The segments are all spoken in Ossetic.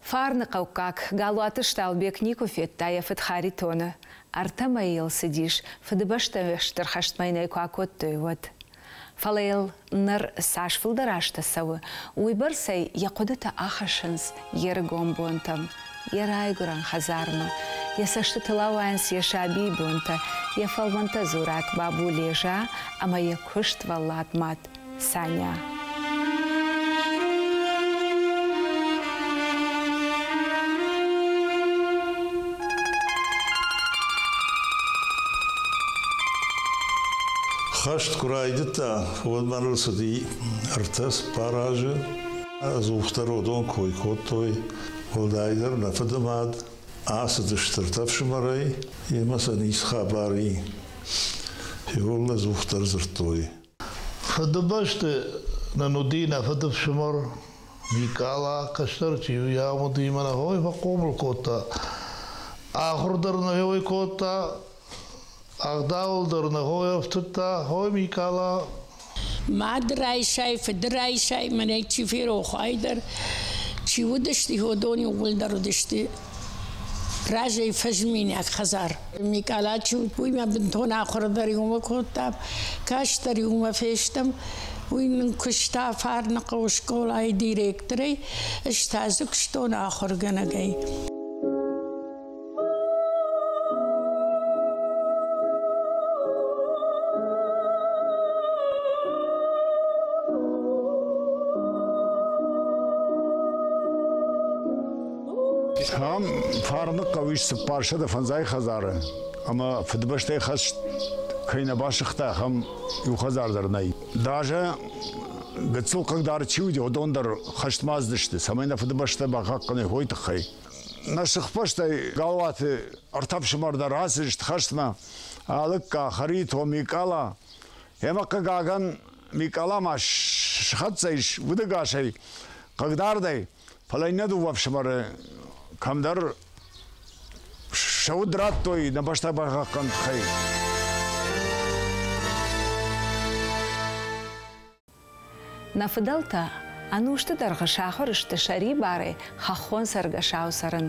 Фарныхъӕуккаг Галуаты Сталбег никуы федта йӕ фыд Харитоны. Ӕртӕ мӕйы йыл цыдис, Фыдыбӕстӕйы Стыр хӕстмӕ йын ӕй куы акодтой, уӕд. Фӕлӕ йыл ныр цас фылдӕр азтӕ цӕуы, уыйбӕрц ӕй йӕ хъуыдытӕ ахӕссынц йе рыгон бонтӕм, йӕ райгуырӕн хӕдзармӕ, йӕ цӕстытыл ауайынц йӕ сабийы бонтӕ, йӕ фӕлмӕнтӕ дзурӕг бабу Леза ӕмӕ йӕ куыствӕллад мад Саня. Хӕст куы райдыдта, уӕд мӕныл цыди ӕртӕ-цыппар азы. Ӕдзухдӕр уыдон кой кодтой, уӕлдайдӕр нӕ фыдымад ацыдысты ӕртӕ ӕфсымӕрӕй, йемӕ сӕ ницы хабар и. Иууыл ӕдзухдӕр дзырдтой. Фыдыбӕсты нын уыди нӕ фыдыфсымӕр Микъала, кӕстӕр чи у, йӕ уыди мӕ нӕ хой фӕхъомыл кодта. Ахуыр дӕр нӕ хой кодта, ӕгъдауыл дӕр нӕ хой ӕфтыдта, хой Микъала. Мад райсай, фыд райсай, мӕнӕй чи ферох дӕр, чи уыдысты, уыдон иууылдӕр уыдысты разӕй фӕзминаг хӕдзар. Микъала чи уыд, уый мӕ бынтон ахуыр дӕр иумӕ кодта, каст дӕр иумӕ фестӕм. Уый нын куыста Фарныхъӕуы скъолайы директорӕй, ӕз та дзы куыстон ахуыргӕнӕгӕй. Ам Фарныхъӕу ис 405 хӕдзары, ӕмӕ Фыдыбӕстӕйы хӕст кӕй нӕ басыгъта, ахӕм иу хӕдзар дӕр нӕй. Даже гыццыл хъыгдард чи уыди, уыдон дӕр хӕстмӕ ацыдысты, цӕмӕй нӕ Фыдыбӕстӕ бахъахъхъӕной, уый тыххӕй. Нӕ сыхбӕстӕй Галуаты ӕртӕ фсымӕр дӕр ацыдысты хӕстмӕ. Алыкка, Харито, Микъала. Ӕмӕ хъыгагӕн, Микъала ма схӕццӕ ис удӕгасӕй, хъыгдардӕй, фӕлӕ иннӕ дыууӕ ӕфсымӕры кӕмдӕр сӕ уд радтой нӕ бӕстӕ бахъахъхъӕныны тыххӕй. Нӕ фыдӕлтӕ ӕнусты дӕргъы сахуыр сты сӕрибарӕй хӕххон цӕргӕсау цӕрын.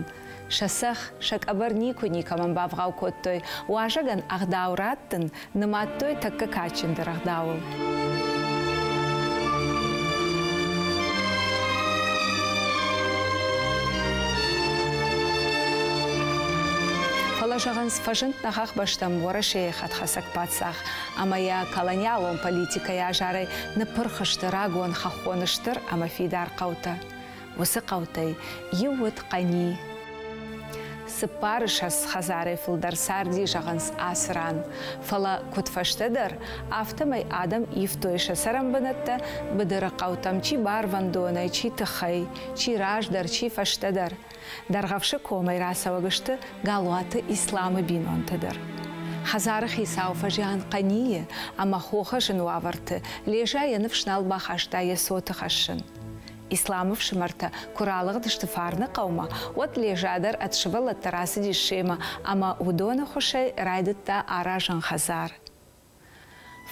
Сӕ цӕхх, сӕ къӕбӕр никуы никӕмӕн бавгъау кодтой, уазӕгӕн ӕгъдау раттын нымадтой тӕккӕ кадджындӕр ӕгъдауыл. Фӕлӕ, зӕгъынц, фӕзынд нӕ хӕхбӕстӕм Уӕрӕсейы хӕдхӕцӕг паддзах ӕмӕ йӕ колониалон политикӕйы азарӕй ныппырх сты рагон хӕххон стыр ӕмӕ фидар хъӕутӕ. Уыцы хъӕутӕй иу уыд Хъӕни. Цыппарыссӕдз хӕдзарӕй фылдӕр царди, зӕгъынц, ацы ран. Фӕлӕ куыд фӕстӕдӕр, афтӕмӕй адӕм ивтой сӕ цӕрӕнбынӕттӕ быдыры хъӕутӕм чи барвӕндонӕй, чи тыхӕй, чи раздӕр, чи фӕстӕдӕр. Дӕргъӕвсы комӕй рацӕуӕг сты Галуаты Исламы бинонтӕ дӕр. Хӕдзары хицау фӕзиан Хъӕнийы ӕмӕ хохы зын уавӕрты Леза йӕ ныфс нал бахаста йӕ цоты хӕссын. Исламы фсымӕртӕ куы ралыгъдысты Фарны хъӕумӕ, уӕд Леза дӕр ӕд сывӕллӕттӕ рацыдис семӕ ӕмӕ уыдоны хуысӕй райдыдта аразын хӕдзар.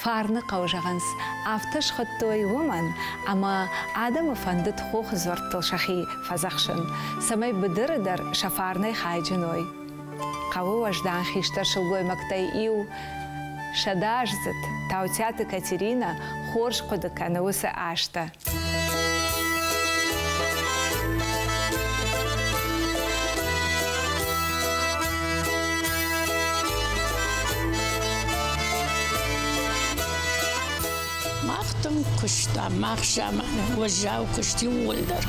Фарны хъӕу зӕгъынц, афтӕ схуыдтой уымӕн, ӕмӕ адӕмы фӕндыд хохы дзуӕрттыл сӕхи фӕдзӕхсын, цӕмӕй быдыры дӕр сӕ фарнӕй хайджын уой. Хъӕуы уӕздан хистӕр сылгоймӕгтӕй иу, сӕдӕаздзыд Таутиаты Катеринӕ хорз хъуыды кӕны уыцы азтӕ. Мах тынг куыстам, мах заманы уӕззау куыст иууылдӕр.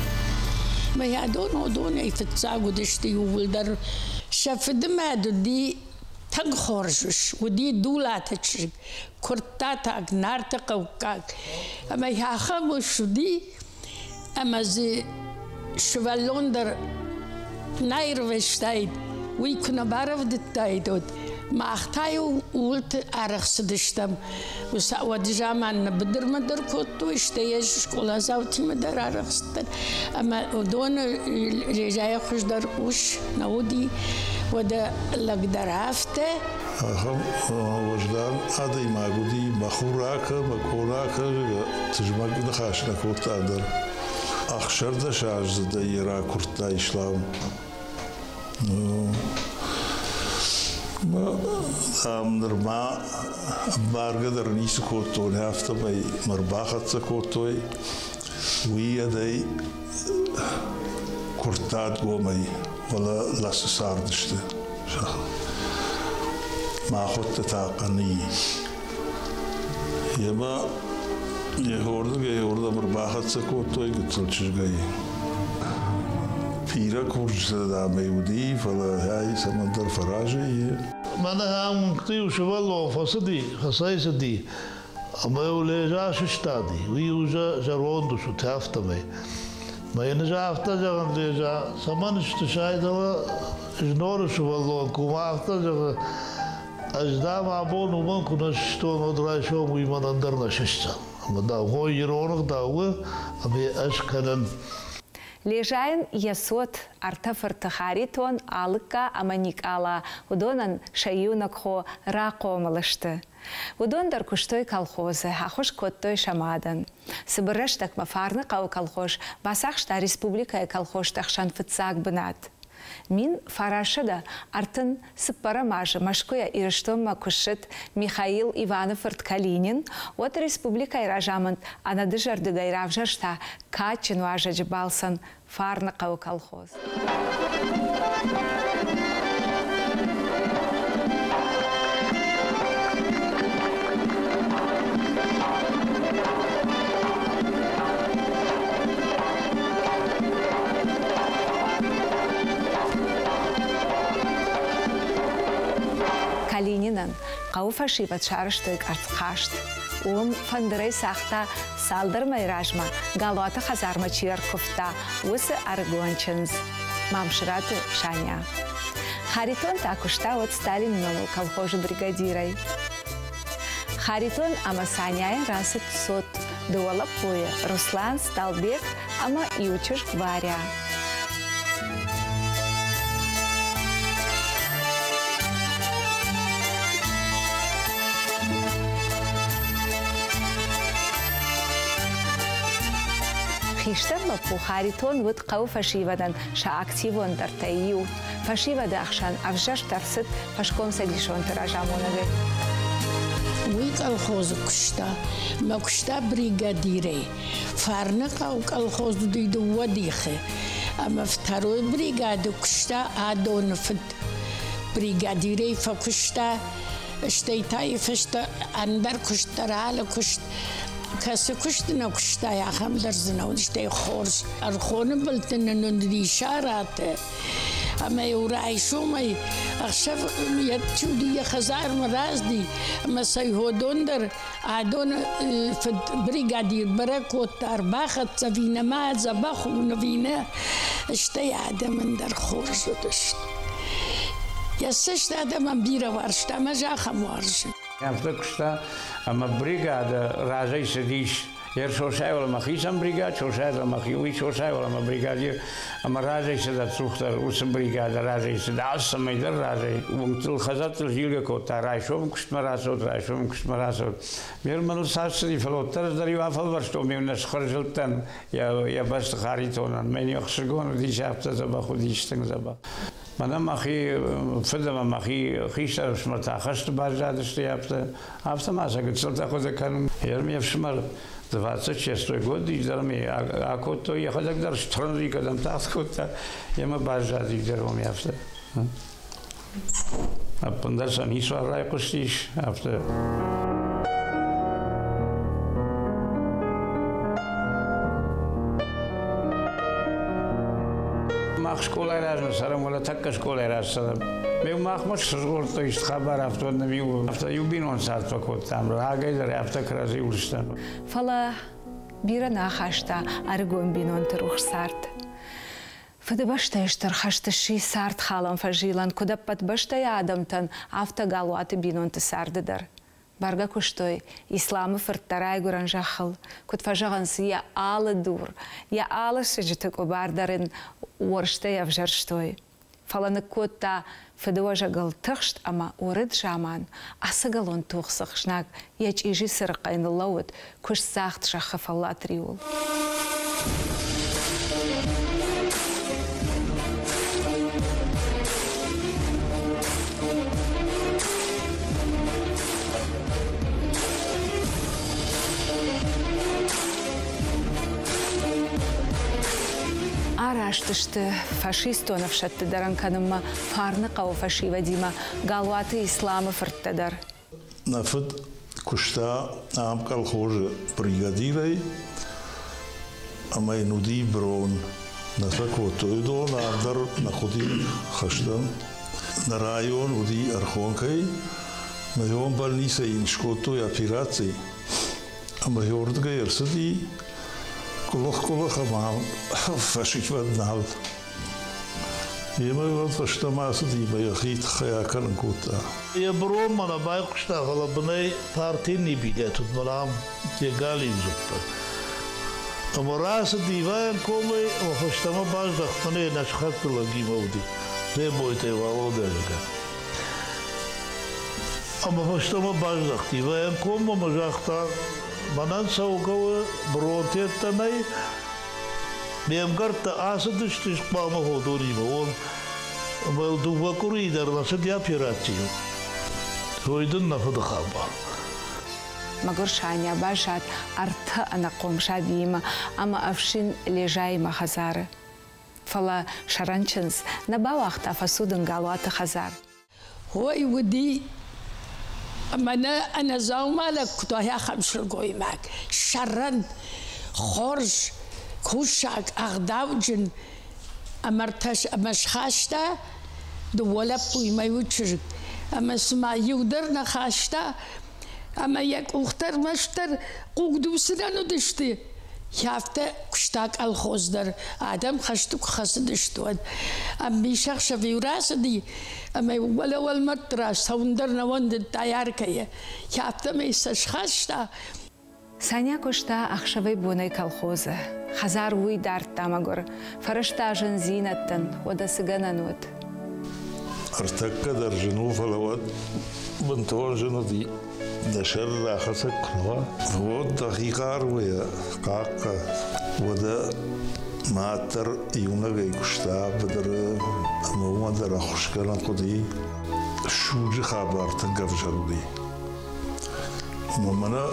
Мӕйадон уыдонӕй фыццаг уыдысты иууылдӕр. Сӕ фыдымад уыди тынг хорз ус, уыди Дулаты чызг, куырттатаг, Нарты хъӕуккаг. Ӕмӕ ахӕм ус уыди, ӕмӕ дзы сывӕллон дӕр нӕ ирвӕзтаид, уый куы нӕ барӕвдыдтаид, уӕд. Мах та-иу ууылты арӕх цыдыстӕм. Уӕды заман нӕ быдырмӕ дӕр кодтой, стӕй ӕз скъоладзаутимӕ дӕр арӕх цыдтӕн. Ӕмӕ уыдоны Лезӕйӕ хуыздӕр ус нӕ уыди. Уӕдӕ лӕг дӕр афтӕ. Ахӕм уӕздан адӕймаг уыди, мӕ хуракӕ, мӕ къонакӕ, тызмӕг ныхас нӕ кодта ӕндӕр. 16 аздзыдӕй йӕ ракуырдта Ислам. Ам нырма ӕмбаргӕ дӕр ницы кодтон, афтӕмӕй мӕ рбахӕццӕ кодтой. Уый Куырттатгомӕй, фӕлӕ Ласы цардысты. Махуӕттӕ та Хъӕни. Йемӕ йӕ уырдӕм ӕрбахӕццӕ кодтой гыццыл чызгӕй. Бирӕ курджытӕ дам ӕй уыди, фӕлӕ ай цӕмӕндӕр фӕразы и. Мӕнӕ ам уынгты-иу сывӕллон фӕцыди, фӕцӕйцыди, ӕмӕ-иу Леза сыстади, уый-иу зӕронд ус уыд, афтӕмӕй. Мӕ йын ӕз афтӕ зӕгъын, Леза, цӕмӕн сты сайдӕуы зноры сывӕллон, куы ма афтӕ зӕгъы, ӕз, дам, абон уымӕн куы нӕ сыстон, уӕд райсом уый мӕнӕн дӕр нӕ сыстдзӕн. Ӕмӕ, дам, хо ирон ӕгъдау у, ӕмӕ ӕз кӕнын. Лезайӕн йӕ цот ӕртӕ фырты Харитон, Алыкка ӕмӕ Никъала, уыдонӕн сӕ иунӕг хо рахъомыл сты. Уыдон дӕр куыстой колхозы, ӕххуыс кодтой сӕ мадӕн. Цыбыр рӕстӕгмӕ Фарныхъӕуы колхоз бацахста республикӕйы колхозты ӕхсӕн фыццаг бынат. 1934 азы Мӕскуыйӕ Ирыстонмӕ куы ссыд Михаил Иваны фырт Калинин, уӕд республикӕйы разамынд ӕнӕдызӕрдыгӕй равзӕрста кадджын уазӕджы балцӕн Фарныхъӕуы колхоз. Калининӕн хъӕуы фӕсивӕд сарӕзтой къӕрцхъазт. Уым фӕндырӕй цагъта цалдӕр мӕйы размӕ Галуаты хӕдзармӕ чи ӕркуывта, уыцы ӕрыгон чындз Мамсыраты Саня. Харитон та куыста уӕд Сталины номыл колхозы бригадирӕй. Харитон ӕмӕ Саняйӕн рацыд цот дыууӕ лӕппуйы Руслан, Сталбег ӕмӕ иу чызг Варя. Хистӕр лӕппу Харитон уыд хъӕуы фӕсивӕдӕн сӕ активондӕртӕй иу. Фӕсивӕды ӕхсӕн ӕвзӕрст ӕрцыд фӕскомцӕдисонты разамонӕгӕй. Уый колхозы куыста, мӕ куыста бригадирӕй. Фарныхъӕу колхоз уыди дыууӕ дихы, ӕмӕ второй бригады куыста адоны фыд. Бригадирӕй фӕкуыста, стӕй та йӕ фӕстӕ ӕндӕр куыст дӕр, алы куыст кӕцы куысты нӕ куыстай, ахӕм дӕр дзы нӕ уыд, стӕй хорз Ӕрхоны былты нын уыди сараты, ӕмӕ-иу райсомӕй ӕхсӕв йӕ чуди йӕ хӕдзармӕ разди, ӕмӕ сӕ уыдон дӕр адоны фыд бригадир бӕрӕг кодта, ӕрбахӕццӕ ӕви нӕма, дзӕбӕх у ӕви нӕ, стӕй адӕмӕн дӕр хорз уыдысты. Йӕ цӕст адӕмӕн бирӕ уарзта ӕмӕ ӕз ахӕм уарзын. Афтӕ куыста, ӕмӕ бригады разӕй цыдис Ер сосӕйвӕл ӕмӕ хицӕн бригад, сосӕйвӕл ӕмӕ уый сосӕйвӕл ӕмӕ бригадир ӕмӕ разӕй цыд ӕдзухдӕр уыцы бригады разӕй цыд алцӕмӕй дӕр разӕй. Уынгтыл хӕдзӕрттыл зилгӕ кодта, райсом куыстмӕ рацӕут, райсом куыстмӕ рацӕут. Ме рмӕныл цас цыди, фӕлӕ уӕддӕр ӕз дӕр-иу афӕлвӕрстон, ме нӕ схъырзылдтӕн йӕ бӕсты Харитонӕн. Мӕн ӕхсызгон уыдис, афтӕ дзӕбӕх уыдис, тынг дзӕбӕх. Мӕнӕ мӕхи фыд ӕмӕ мӕхи хистӕр ӕфсымӕртӕ хӕсты баззадысты афтӕ. Афтӕ ма сӕ гыццылтӕ хъуыды кӕнын. Ме фсымӕр 26 год изӕрмӕ акодтой, йӕхӕдӕг дӕр стырынри кӕдӕм тагъд кодта, йемӕ баззади изӕрмӕ афтӕ. Ӕппындӕр сӕ ницуал райхъуыстис, афтӕ. Мах скъолайы размӕ цӕрӕм, уӕлӕ тӕккӕ скъолайы раз цӕрӕм. Ме махмӕ сызгъордтой исты хабар, афтӕ нӕм иу афтӕ иу бинон цард фӕкодтам, рагӕй дӕр афтӕ кӕрӕдзи уыдыстӕм. Фӕлӕ бирӕ нӕ ахаста ӕрыгон бинонты рухс цард. Фыдыбӕстӕйы Стыр хӕсты сси цардхалӕн фӕзилӕн куыд ӕппӕт бӕстӕйы адӕмтӕн, афтӕ Галуаты бинонты царды дӕр. Бӕргӕ куыстой Исламы фырттӕ райгуырӕн зӕххыл, куыд фӕзӕгъынц, йӕ алы дур, йӕ алы сыджыты къуыбар дӕр ын уорстӕй ӕвзӕрстой. Фӕлӕ ныккодта фыдыуӕзӕгыл тыхст ӕмӕ уырыд заман, ӕцӕгӕлон тухдзых знаг йӕ чъизи цырыхъӕй ныллӕууыд куыстдзагъд зӕххы фӕллад риуыл. Араст сты фашистон ӕфсӕдты дӕрӕн кӕнынмӕ Фарныхъӕуы фӕсивӕдимӕ Галуаты Исламы фырттӕ дӕр. Нӕ фыд куыста ам колхозы бригадирӕй ӕмӕ йын уыди брон. Нӕ сӕ кодтой уыдон, ам дӕр нӕ хъуыди хӕстӕн. Нӕ район уыди Ӕрхонкӕй. Мӕйон больницӕйы йын скодтой операци. Ӕмӕ уырдыгӕй ӕрцыди къуылых-къуылых ӕмӕ фӕсивӕд нал. Йемӕ уӕд фӕстӕмӕ ацыди ӕмӕ йӕхи тыххӕй акӕнын кодта. Йӕ бронмӕ нӕ байхъуыста, фӕлӕ бынӕй партийы билет уыд, мӕнӕ ам йӕ галиу дзыппы. Ӕмӕ рацыд Ивайӕн комӕй ӕмӕ фӕстӕмӕ баздӕхт, мӕнӕ йӕ нӕ сыхӕгты лӕгимӕ уыди, Дзебойтӕй Валодя, зӕгъгӕ. Ӕмӕ фӕстӕмӕ баздӕхти военкоммӕ ӕмӕ загъта, мӕнӕн цӕугӕ у, бронтеттӕ нӕй, ме мгӕрттӕ ацыдысты хъуамӕ ходонимӕ уон. Ӕмӕ йыл дыууӕ къуырийы дӕр нӕ цыди операцийыл. Той дын нӕ фыды хабар. Мӕгуыр Саня баззад ӕртӕ ӕнахъом сабиимӕ ӕмӕ ӕфсин Лежаимӕ хӕдзары. Фӕлӕ сӕрӕн чындз нӕ бауагъта фӕцудын Галуаты хӕдзар. Ой, уыди мӕнӕ ӕнӕдзаума лӕг куыд уай, ахӕм сылгоймаг. Сӕрӕн, хорз, кусаг, ӕгъдауджын ӕмӕ ӕмӕ схаста дыууӕ лӕппуимӕ иу чызг. Ӕмӕ цыма иу дӕр нӕ хаста, ӕмӕ йӕ къухтӕ ӕрмӕстдӕр хъугдуцынӕн уыдысты. Афтӕ куыста колхоз дӕр, адӕм хӕсты куы хӕцыдысты, уӕд. Ӕмбисӕхсӕв-иу рацыди, ӕмӕ уӕлӕ уӕлмӕрдты раз цӕуын дӕр нӕ уӕндыдта аркӕйӕ. Афтӕмӕй сӕ схаста. Саня куыста ӕхсӕвӕй-бонӕй колхозы. Хӕдзар уый дардта мӕгуыр. Фӕрӕзта зындзинӕдтӕн, уӕдӕ цы гӕнӕн уыд. Ӕртӕккӕ дӕр зын у, фӕлӕ уӕд бынтон зын уыди. Дӕ сӕр рахӕцӕг куы нӕ уа, уӕд дӕхи хъаруйӕ хъахъхъӕ. Уӕдӕ мад дӕр иунӕгӕй куыста быдыры ӕмӕ уымӕн дӕр ӕххуысгӕнӕн хъуыди. Суджы хабар тынг ӕвзӕр уыди. Ӕмӕ мӕнӕ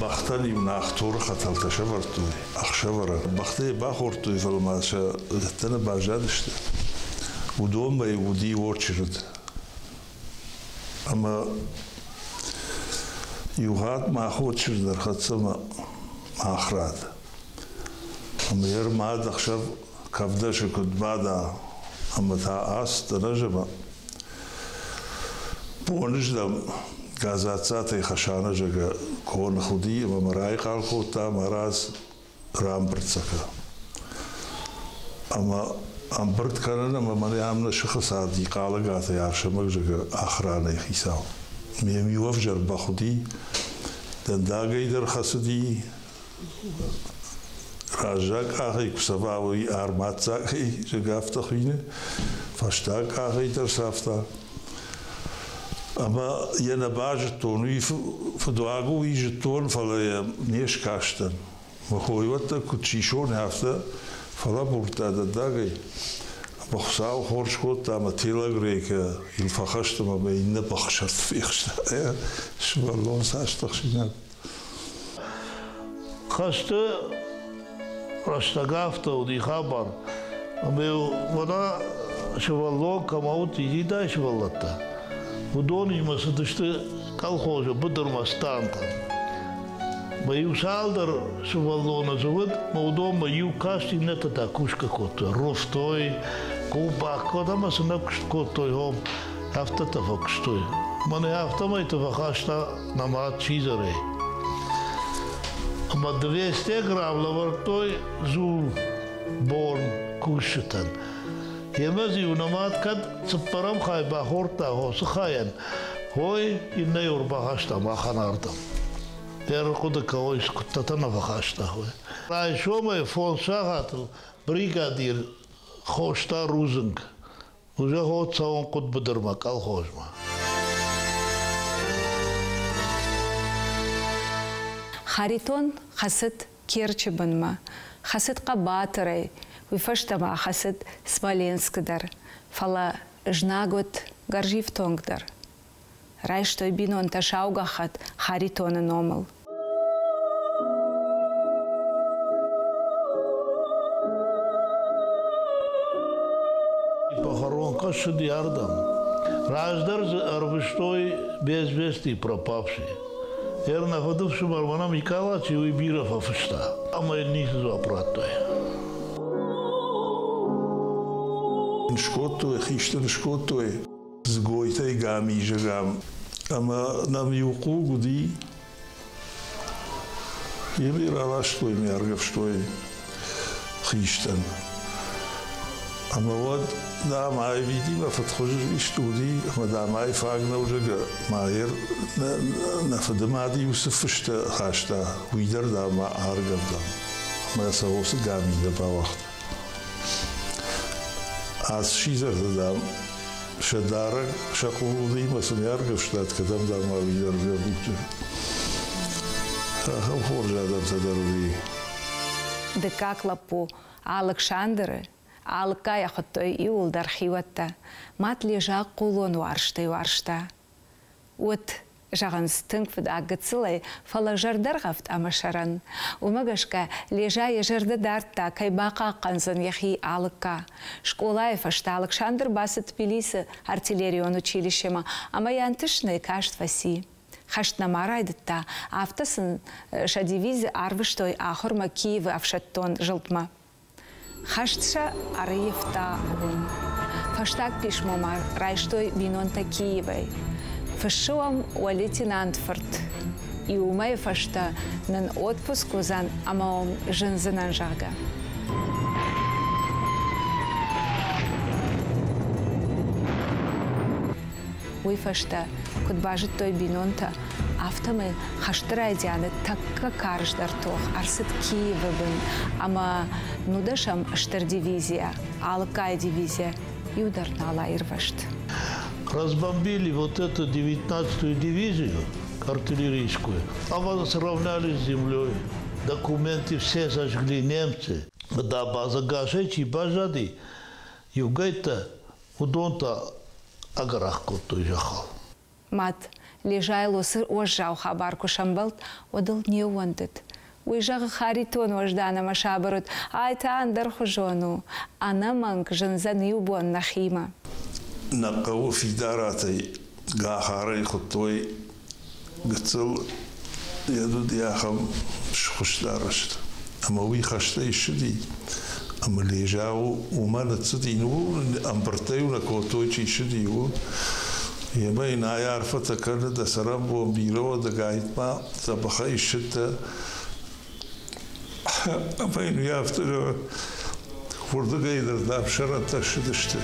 бӕхтӕн-иу нӕхторы хӕтӕлтӕ сӕвӕрдтой ӕхсӕвӕры. Бӕхтӕ йӕ бахордтой, фӕлӕ ма сӕ лӕттӕ баззадысты. Уыдонмӕ уыди очырыд. Ӕмӕ иу хатт мах очырыд ӕрхӕццӕ мӕ ахрад. Ӕмӕ йӕ мад ӕхсӕв кӕвдӕсы куыд бада, ӕмӕ та ацыдтӕн ӕз ӕмӕ Боныздӕм Газаццатӕй Хасаны зӕгъгӕ коных уыди ӕмӕ мӕ райхъал кодта мӕ раз рамбырд сӕ кӕ. Ӕмӕ ӕмбырд кӕнын ӕмӕ мӕнӕ ам нӕ сыхы царди Хъалыгатӕй Арсӕмӕг зӕгъгӕ охранӕйы хицау. Ме иу ӕвзӕр бӕх уыди, дӕндагӕй дӕр хӕцыди, Раззаг къахӕй куы цӕва, уый армаццагӕй зӕгъгӕ афтӕ хуины, фӕстаг къахӕй дӕр цавта. Ӕмӕ йӕ нӕ базыдтон, уый фыдуаг у, уый зыдтон, фӕлӕ йӕ не скастӕн. Мӕ хойуӕттӕ куыд сисон, афтӕ фӕлӕбурдта дӕндагӕй. Ӕмӕ Хуыцау хорз кодта, ӕмӕ телогрейкӕ йыл фӕхӕст ӕмӕ мӕ иннӕ бӕхсӕрт фехста. Сывӕллон цас тыхсинаг. Хӕсты рӕстӕг афтӕ уыди хабар, ӕмӕ-иу мӕнӕ сывӕллон кӕмӕ уыд, Изидайы сывӕллӕттӕ, уыдонимӕ цыдысты колхозы быдырмӕ стантӕм. Мӕ иу цалдӕр сывӕллоны дзы уыд, мӕ уыдонмӕ иу каст, иннӕтӕ та кусгӕ кодтой. Рывтой, къубак ӕмӕ цы нӕ куыст кодтой, хом, афтӕтӕ фӕкуыстой. Мӕнӕ афтӕмӕйты фӕхаста нӕ мад сидзӕрӕй. Ӕмӕ 200 грамм лӕвӕрдтой дзул бон кусджытӕн. Емӕ дзы-иу нӕ мад кӕд цыппӕрӕм хай бахордта хосы хайӕн, ой, иннӕ-иу ӕрбахаста махӕн ардӕм. Ӕрхъуыды кӕой, скуыдтӕтӕ нӕ фӕхаста. Райсомӕй фондз сахатыл бригадир хоста рудзынг. Узӕгъо цӕуын хъуыд быдырмӕ колхозмӕ. Харитон хӕцыд Керчы бынмӕ, хӕцыд хъӕбатырӕй, уый фӕстӕ ма хӕцыд Смоленскы дӕр, фӕлӕ знаг уыд гӕрзифтонгдӕр. Райстой бинонтӕ сау гӕххӕтт Харитоны номыл. ссыди ардӕм. Раздӕр дзы ӕрвыстой без вести пропавшие. Йер нӕ фыдыфсымӕр мӕнӕ Микъала чи, уый бирӕ фӕфыста ӕмӕ йын ницы дзуапп радтой. Скодтой, хист ын скодтой Дзгойтӕй гамизы гам. Ӕмӕ нӕм иу хъуг уыди, Йемӕ раластой ме ӕргӕвстой хистӕн. Ӕмӕ уӕд, дам, ай видимӕ фыдхуыз исты уыди, ӕмӕ, дам, ай фаг нӕу, зӕгъгӕ, ма йер нӕ фыдымад-иу цы фыстӕ хаста, уый дӕр, дам, ма аргӕвдӕм. Ӕмӕ сӕ уыцы гамидӕ бауагъта. Ацы сидзӕртӕ, дам, сӕ дарӕг, сӕ хъулудимӕ сын ӕргӕвстат, кӕдӕм, дам, ма уый дӕр зӕрдугты. Ахӕм хорз адӕмтӕ дӕр уыди. Дыккаг лӕппу Алыксандры Алыккайӕ хуыдтой иууылдӕр хиуӕттӕ. Мад лежа хъулон уарзтӕй уарзта. Уыд, зӕгъынц, тынг фыдаг гыццылӕй, фӕлӕ зӕрдӕргъӕвд ӕмӕ сӕрӕн. Уымӕ гӕсгӕ Лежа йӕ зӕрдӕ дардта, кӕй бахъахъхъӕндзӕн йӕхи Алыкка. Скъолайы фӕстӕ Алыксандр бацыд Тбилисы артиллерион училищемӕ ӕмӕ йӕ ӕнтыстынӕй каст фӕци. Хӕст нӕма райдыдта, афтӕ сын сӕ дивизи арвыстой ахуырмӕ Киевы ӕфсӕддон зылдмӕ. Хӕст сӕ ӕрыййӕфта уым. Фӕстаг писмо ма райстой бинонтӕ Киевӕй. Фыссы уӕм уӕ лейтенант фырт. Иу мӕйы фӕстӕ нын отпуск уыдзӕн ӕмӕ уӕм зындзынӕн, зӕгъгӕ. Уый фӕстӕ, куыд базыдтой бинонтӕ, афтӕмӕй хӕсты райдианы тӕккӕ карздӕр тох ӕрцыд Киевы бын ӕмӕ нудӕсӕм стыр дивизийӕ, Алыккайы дивизийӕ иу дӕр нал аирвӕзт. Разбомбили вот эту 19-ю дивизию артиллерийскую, а сравняли с землей. Документы все сожгли немцы. Да, база гашей чи баззади, иугӕйттӕ уыдон та агӕрах кодтой зӕххыл. Мад Лежайыл уыцы уӕззау хабар куы сӕмбӕлд, уӕд ыл не ууӕндыд. Уый зӕгъы Харитон уӕздан ӕмӕ сабыр уыд, ай та ӕндӕрхуызон у, ӕнӕмӕнг зындзӕн иу бон нӕхимӕ. Нӕ хъӕуы Фидаратӕй Гахарӕй хуыдтой гыццыл йӕ уыди ахӕм схуыст арӕзт. Ӕмӕ уый хӕстӕй ссыди, ӕмӕ Лежау уымӕ ныццыди. Ну, ӕмбырдтӕ-иу нӕ кодтой, чи ссыди, ууыл. Йемӕ йын ай арфӕтӕ кӕны, дӕ цӕрӕнбон бирӕ уӕд, ӕгайтма дзӕбӕхӕй ссыдтӕ. Ӕмӕ йын уый афтӕ зӕгъы, уырдыгӕй дӕр дӕм сӕрӕнтӕ ссыдысты.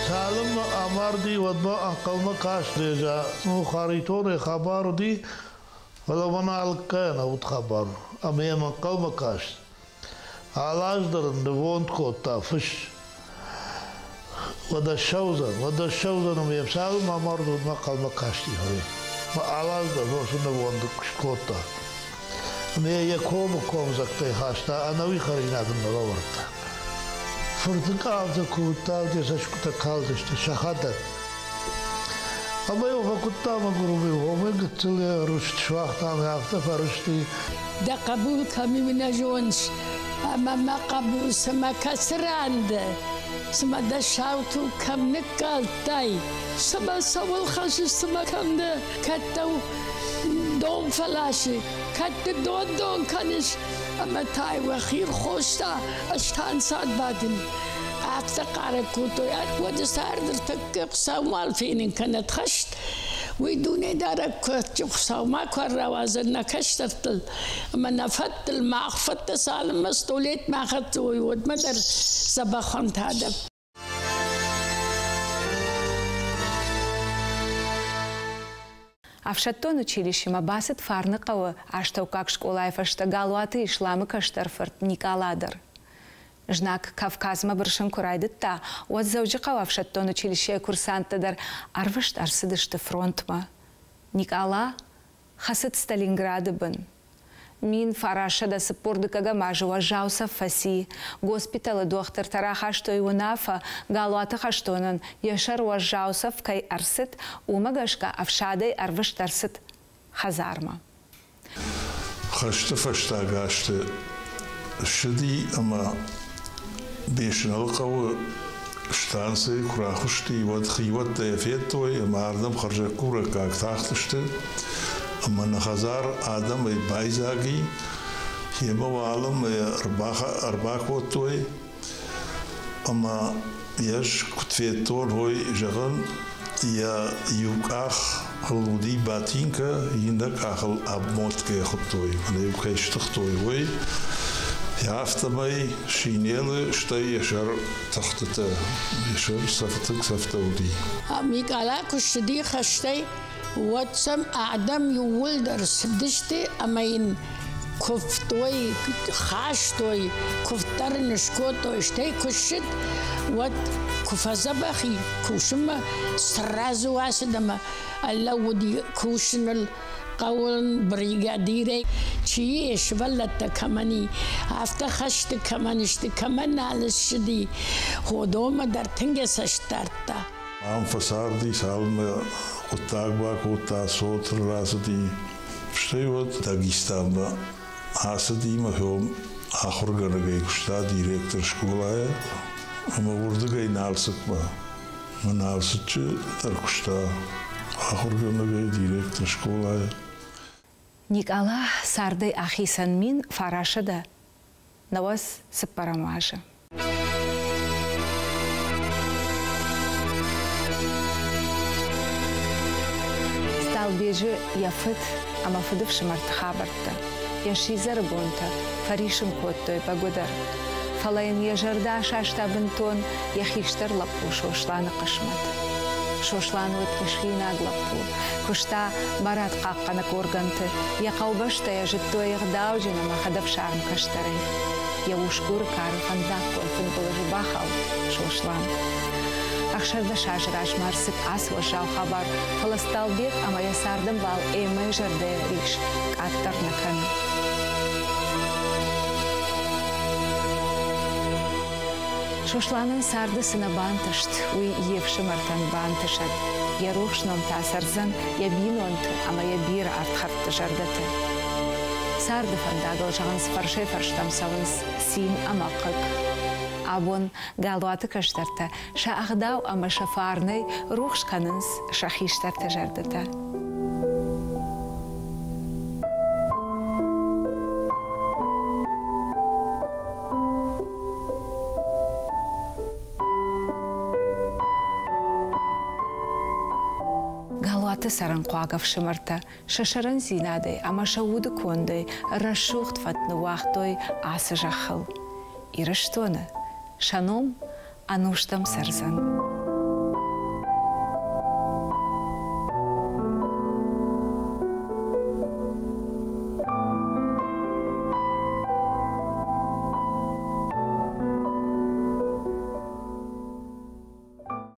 Цалынмӕ амарди, уӕдмӕ ӕнхъӕлмӕ каст Реза. Ну, Харитоны хабар уыди, фӕлӕ мӕнӕ Алыккайӕн уыд хабар, ӕмӕ йӕм ӕнхъӕлмӕ каст. Алы аз дӕр ын нывонд кодта фыс. Уӕдӕ ссӕудзӕн, уӕдӕ ссӕудзӕн ӕмӕ йӕм цалынмӕ амард, уӕдмӕ ӕнхъӕлмӕ касти. Ӕмӕ алы аз дӕр фосы нывонд скодта. Ӕмӕ йӕ йӕ комы комдзӕгтӕй хаста, ӕнӕуи хӕринаг ын нӕ лӕвӕрдта. Фырты къамтӕ куы уыдта, уӕд йӕ цӕсгуытӕ калдысты сӕхӕдӕг. Ӕмӕ-иу фӕкуыдта мӕгуыр уымӕй гыццыл йӕ рыст суагъта ӕмӕ афтӕ фӕрысти. Дӕ хъӕбул кӕми нӕ зоныс, ӕмӕ мӕ хъӕбул цымӕ кӕцы ран дӕ? Цымӕ дӕ сау туг кӕм ныккалдтай? Цымӕ цӕуыл хӕссыс, цымӕ кӕм дӕ? Кӕд дӕу дон фӕласы, кӕд ды дон-дон кӕныс, ӕмӕ та уӕхи рхоста, ӕз та ӕнцад бадын. Афтӕ хъарӕг кодтой, уӕды царды ӕртӕккӕ Хуыцау мал фенын кӕнӕд хӕст, уый дунедарӕг куы Хуыцау ма куы рауадзӕд нӕ кӕстӕртыл ӕмӕ нӕ фӕдтыл, мах фӕдтӕ цалынмӕ столетмӕ ахӕццӕ уой, уӕдмӕ дӕр дзӕбӕхӕнт адӕм. Ӕфсӕддон училищемӕ бацыд Фарныхъӕуы астӕуккаг скъолайы фӕстӕ Галуаты Исламы кӕстӕр фырт Никъала дӕр. Знаг Кавказмӕ бырсын куы райдыдта, уӕд Дзӕуджыхъӕуы ӕфсӕддон училищейы курсанттӕ дӕр ӕрвыст ӕрцыдысты фронтмӕ. Никъала хӕцыд Сталинграды бын. 1942 азы уӕззау цӕф фӕци. Госпиталы дохтыртӕ рахастой уынаффӕ, Галуаты хӕстонӕн йӕ сӕр уӕззау цӕф кӕй ӕрцыд, уымӕ гӕсгӕ ӕфсадӕй ӕрвыст ӕрцыд хӕдзармӕ. Хӕсты фӕстаг азты ссыди ӕмӕ Бесыныл хъӕуы станцӕйы куы рахуысти, уӕд хиуӕттӕ йӕ федтой ӕмӕ ардӕм хӕрзӕггурӕггаг тахтысты ӕмӕ нӕ хӕдзар адӕмӕй байдзаг и. Йемӕ уалынмӕ йӕ ӕрбакодтой ӕмӕ йӕ ӕз куыд федтон, уый, зӕгъын, йӕ иу къахыл уыди батинкӕ, иннӕ къахыл обмоткӕ хуыдтой, мӕнӕ-иу кӕй стыхтой, уый. Афтӕмӕй шинелы, стӕй йӕ сӕр тыхтытӕ, йӕ сӕр цӕфтыг цӕфтӕ уыди. Микъала куы ссыди хӕстӕй, уӕд сӕм адӕм иууылдӕр цыдысты ӕмӕ йын куывтой, хастой, куывддӕр ын скодтой, стӕй куы ссыд, уӕд куы фӕдзӕбӕх и кусынмӕ, сразу ацыд ӕмӕ ӕрлӕууыди кусыныл хъӕуын бригадирӕй. Чи йӕ сывӕллӕттӕ кӕмӕн и, афтӕ хӕсты кӕмӕн сты, кӕмӕн нал ссыди, уыдонмӕ дӕр тынг йӕ цӕст дардта. Ам фӕцарди, цалынмӕ хъуыддаг бакодта, цот рацыди. Стӕй уӕд Дагестанмӕ ацыди мӕ хион ахуыргӕнӕгӕй куыста директор скъолайы ӕмӕ уырдыгӕй Налцыкмӕ. Мӕ Налцыччы дӕр куыста ахуыргӕнӕгӕй директор скъолайы. Никъала цардӕй ахицӕн 1994 азы. Сталбеджы йӕ фыд ӕмӕ фыдыфсымӕрты хабӕрттӕ, йӕ сидзӕры бонтӕ фӕрисын кодтой бӕгуыдӕр. Фӕлӕ йын йӕ зӕрдӕ асаста бынтон йӕ хистӕр лӕппу Сосланы хъысмӕт. Сослан уыд исхинаг лӕппу, куыста барадхъахъхъӕнӕг органты, йӕ хъӕубӕстӕ йӕ зыдтой ӕгъдауджын ӕмӕ хӕдӕфсарм кӕстӕрӕй. Йӕ усгуры кары фӕндаггон фыдбылызы бахауд Сослан. 16 азы размӕ ӕрцыд ацы уӕззау хабар, фӕлӕ Сталбег ӕмӕ йӕ цардӕмбал Эммӕйы зӕрдӕйы рис къаддӕр нӕ кӕны. Сосланӕн царды цы нӕ бантыст, уый йе фсымӕртӕн бантысӕд. Йӕ рухс ном та цӕрдзӕн йӕ бинонты ӕмӕ йӕ бирӕ ӕрдхӕрдты зӕрдӕты. Царды фӕндагыл зӕгъынц фӕрсӕй-фӕрстӕм цӕуынц цин ӕмӕ хъыг. Абон Галуаты кӕстӕртӕ сӕ ӕгъдау ӕмӕ сӕ фарнӕй рухс кӕнынц сӕ хистӕрты зӕрдӕтӕ. Галуаты цӕрынхъуаг ӕфсымӕртӕ сӕ сӕрӕндзинадӕй ӕмӕ сӕ уды кондӕй рӕсугъд фӕд ныууагътой ацы зӕххыл. Ирыстоны сӕ ном ӕнустӕм цӕрдзӕн.